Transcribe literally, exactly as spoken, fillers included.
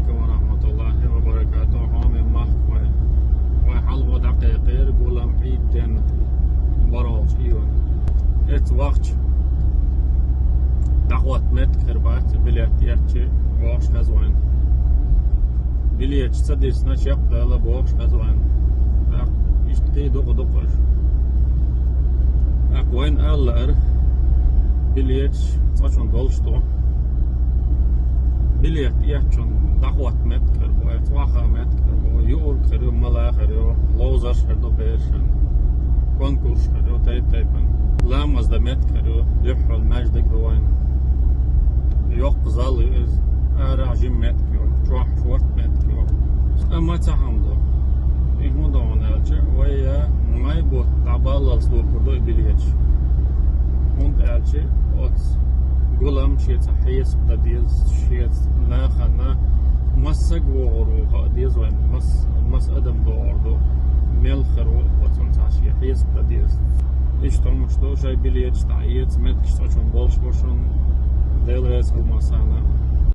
ورحمة الله وبركاته. Хьоме махкой. Вай хьалхо дӀакхайкхира гулам Ӏийд ден баролча ийона. Эц вахча дӀахотта меттиг хир бац, билет эцча бохуш хеза вайн. Билеташ ца дисна, чекхдала бохуш хеза вайн. ТӀаккха иштта кхин дукха ду-кх уж. ТӀаккха вайна аьллера, билеташ цкъачунна долуш ду. Билет эцначунна дӀахотта меттиг хир бу, цӀоха меттиг хир бу, юург хир ю, мала хир ю, ловзарш хир ду берашна, конкурсаш хир ю, тайп-тайпана. Ламаз дан меттиг хир ю, дуьххьал маьждиг ду вайн. Йоккха зал ю иза, арахь жима меттиг ю, чохь шорта меттиг ю. Амма цхьа хӀума ду. И хӀун ду хьуна аьлча, вай я май бутт дӀабаллалц дохур ду и билеташ. ХӀунда аьлча оцу гулам шеца хьесап дан деза, шеца нахана массаг вогӀур ву хаа деза вайн, мас-, маса адам догӀур ду, мел хир ву, оцунца шен хьесап дан деза. Иштта хӀумаш ду, шайн билеташ дӀаэца, меттигаш цкъачунна болуш бу шуна, Дела реза хила массарна.